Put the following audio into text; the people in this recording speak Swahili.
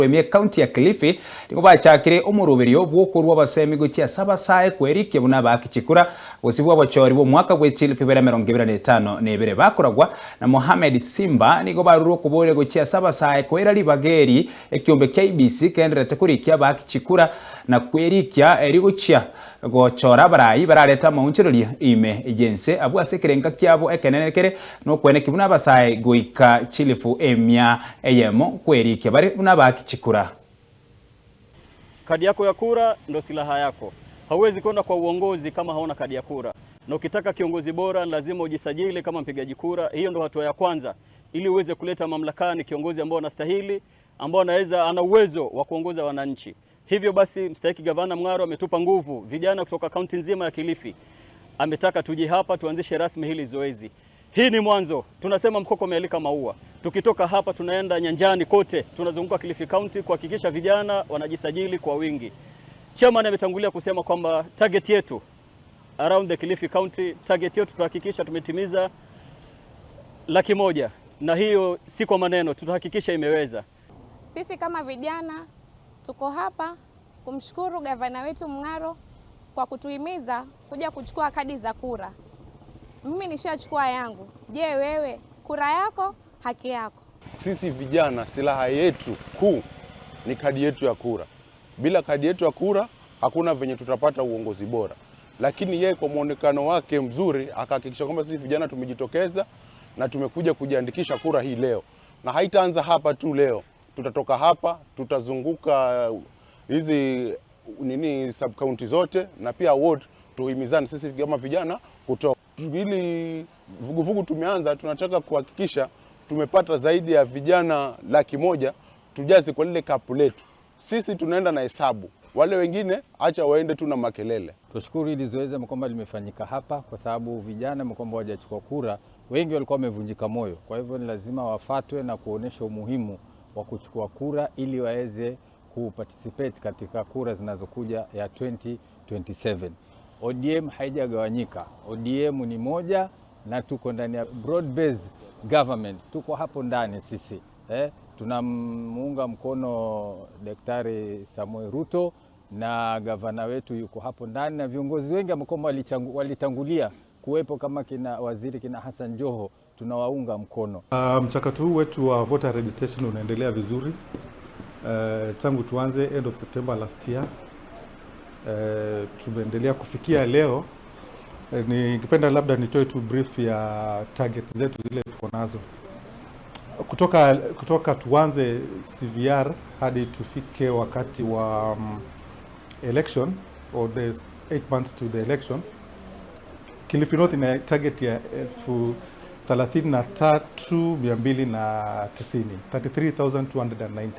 Emie county ya Kilifi nigo bachakire omurubirio bwokorwa abasemi gochia sabasae kwerikia buna bakichikura gosibwa obochori bwa omwaka bwa 2025 na ibere bakoragwa na Mohamed Simba nigo barurwe okobore gochia sabasae kwera ribageri ekiombe kia IEBC kenderete kurikia bakichikura na kwerikia eri gochia gochora abarayi barareta amaunchereria ime yense abwo ase ekerenga kiabo ekenene kere nokweneki buna abasae goika chilifu emia eyemo kwerikia bare buna bakichikura. Kadi yako ya kura ndo silaha yako. Hauwezi kwenda kwa uongozi kama hauna kadi ya kura, na ukitaka kiongozi bora lazima ujisajili kama mpigaji kura. Hiyo ndo hatua ya kwanza ili uweze kuleta mamlakani kiongozi ambao anastahili, ambao anaweza, ana uwezo wa kuongoza wananchi. Hivyo basi, mstahiki Gavana Mng'aro ametupa nguvu vijana kutoka kaunti nzima ya Kilifi, ametaka tuje hapa tuanzishe rasmi hili zoezi. Hii ni mwanzo, tunasema mkoko umealika maua. Tukitoka hapa tunaenda nyanjani kote, tunazunguka Kilifi County kuhakikisha vijana wanajisajili kwa wingi. Chairman ametangulia kusema kwamba target yetu around the Kilifi County, target yetu tutahakikisha tumetimiza 100,000, na hiyo si kwa maneno, tutahakikisha imeweza. Sisi kama vijana tuko hapa kumshukuru gavana wetu Mng'aro kwa kutuhimiza kuja kuchukua kadi za kura. Mimi nishachukua yangu. Je, wewe? Kura yako haki yako. Sisi vijana silaha yetu kuu ni kadi yetu ya kura. Bila kadi yetu ya kura hakuna venye tutapata uongozi bora. Lakini yeye kwa muonekano wake mzuri akahakikisha kwamba sisi vijana tumejitokeza na tumekuja kujiandikisha kura hii leo. Na haitaanza hapa tu leo. Tutatoka hapa, tutazunguka hizi nini sub county zote na pia ward, tuhimizane sisi kama vijana kutoka. Ili vuguvugu tumeanza, tunataka kuhakikisha tumepata zaidi ya vijana 100,000 tujaze kwa lile kapu letu. Sisi tunaenda na hesabu, wale wengine acha waende tu na makelele. Tushukuru hili zoezi kwamba limefanyika hapa, kwa sababu vijana kwamba hawajachukua kura wengi walikuwa wamevunjika moyo. Kwa hivyo ni lazima wafatwe na kuonesha umuhimu wa kuchukua kura ili waweze kuparticipate katika kura zinazokuja ya 2027. ODM haijagawanyika. ODM ni moja na tuko ndani ya broad based government. Tuko hapo ndani sisi. Tunamuunga mkono Daktari Samoei Ruto na gavana wetu yuko hapo ndani, na viongozi wengi ambao walitangulia kuwepo kama kina waziri kina Hassan Joho tunawaunga mkono. Mchakato huu wetu wa voter registration unaendelea vizuri. Tangu tuanze end of September last year, tumeendelea kufikia leo. Ningependa labda nitoe tu brief ya target zetu zile tuko nazo. Kutoka tuanze CVR hadi tufike wakati wa election or the 8 months to the election, Kilifi North ina target ya 33,290, 33,290.